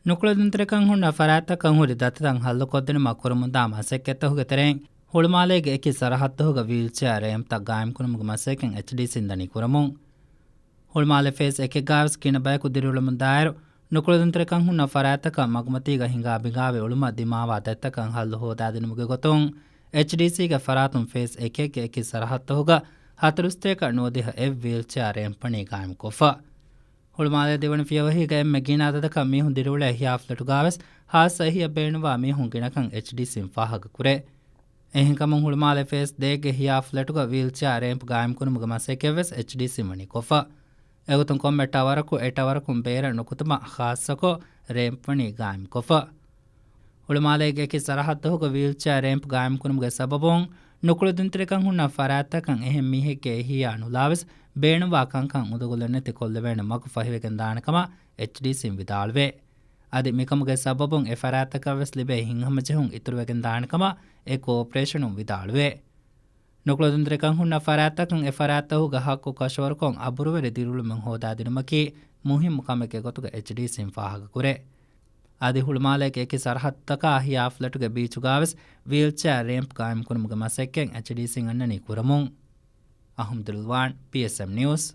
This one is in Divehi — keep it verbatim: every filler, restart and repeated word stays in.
ނުކުޅެދުންތެރިކަން ހުންނަ ފަރާތްތަކަށް ހުރި ދަތިތައް ހައްލުކޮށްދިނުމަށް ކުރަމުންދާ މަސައްކަތްތަކުގެ ތެރެއިން ހުޅުމާލޭގެ އެކި ސަރަހައްދުގަ ވީލްޗެއާ ރޭމްޕްތައް ގާއިމްކުރުމުގެ މަސައްކަތް އެޗްޑީސީން ދަނީ ކުރަމުން. ހުޅުމާލެ ފޭސް އެކެއްގާވެސް ގިނަ ބަޔަކު ދިރިއުޅެމުން ދާއިރު، ނުކުޅެދުންތެރިކަން ހުންނަ ފަރާތްތަކަށް މަގުމަތީގަ ހިނގާ ބިނގާވެ އުޅުމަށް ދިމާވާ ދަތިތަކަށް ހައްލު ހޯދާދިނުމުގެ ގޮތުން، އެޗްޑީސީގެ ފަރާތުން ފޭސް އެކެއްގެ އެކި ސަރަހައްދުގަ ހަތަރުސަތޭކަ ނުވަދިހަ އެއް ވީލްޗެއާ ރޭމްޕް ވަނީ ގާއިމްކޮށްފަ. ހުޅުމާލޭ ދެވަނަ ފިޔަވަހީގަ އެންމެ ގިނަ އަދަދަކަށް މީހުން ދިރިއުޅޭ އެހީ ފްލެޓުގާވެސް ހާއްސަ އެހީއަށް ބޭނުންވާ މީހުން ގިނަކަން އެޗްޑީސީން ފާހަގަކުރޭ. އެހެންކަމުން ހުޅުމާލޭ ފޭސް ދޭއްގެ އެހީ ފްލެޓުގަ ވީލްޗެއާ ރޭމްޕް ގާއިމްކުރުމުގެ މަސައްކަތްވެސް އެޗްޑީސީން ވަނީ ކޮށްފަ. އެގޮތުން ކޮންމެ ޓަވަރަކު އެ ޓަވަރަކުން ބޭރަށް ނުކުތުމަށް ޚާއްޞަކޮށް ރޭމްޕް ވަނީ ގާއިމްކޮށްފަ. ހުޅުމާލޭގެ އެކި ސަރަހައްދުގަ ވީލްޗެއާ ރޭމްޕް ގާއިމްކުރުމުގެ ސަބަބުން ނުކުޅެދުންތެރިކަން ހުންނަ ފަރާތްތަކަށް އެހެން މީހެއްގެ އެހީއާ ނުލާވެސް ބޭނުންވާ ކަންކަން އުނދަގުލެއް ނެތި ކޮށްލެވޭނެ މަގު ފަހިވެގެން ދާނެ ކަމަށް އެޗްޑީސީން ވިދާޅުވޭ. އަދި މިކަމުގެ ސަބަބުން އެ ފަރާތްތަކަށްވެސް ލިބޭ ހިތްހަމަޖެހުން އިތުރުވެގެން ދާނެ ކަމަށް އެ ކޯޕަރޭޝަނުން ވިދާޅުވޭ. ނުކުޅެދުންތެރިކަން ހުންނަ ފަރާތްތަކަށް އެ ފަރާތްތަކުގެ ހައްގު ކަށަވަރުކޮށް އަބުރުވެރި ދިރިއުޅުމެއް ހޯދާދިނުމަކީ މުހިއްމު ކަމެއްގެ ގޮތުގަ އެޗްޑީސީން ފާހަގަކުރޭ. އަދި ހުޅުމާލޭގެ އެކި ސަރަހައްދުތަކާ އެހީ ފްލެޓުގެ ބީޗުގާވެސް ވީލްޗެއާ ރޭމްޕް ގާއިމްކުރުމުގެ މަސައްކަތް އެޗްޑީސީން އަންނަނީ ކުރަމުން. އަހުމްދުލްވާން، ޕީއެސްއެމް ނިއުސް.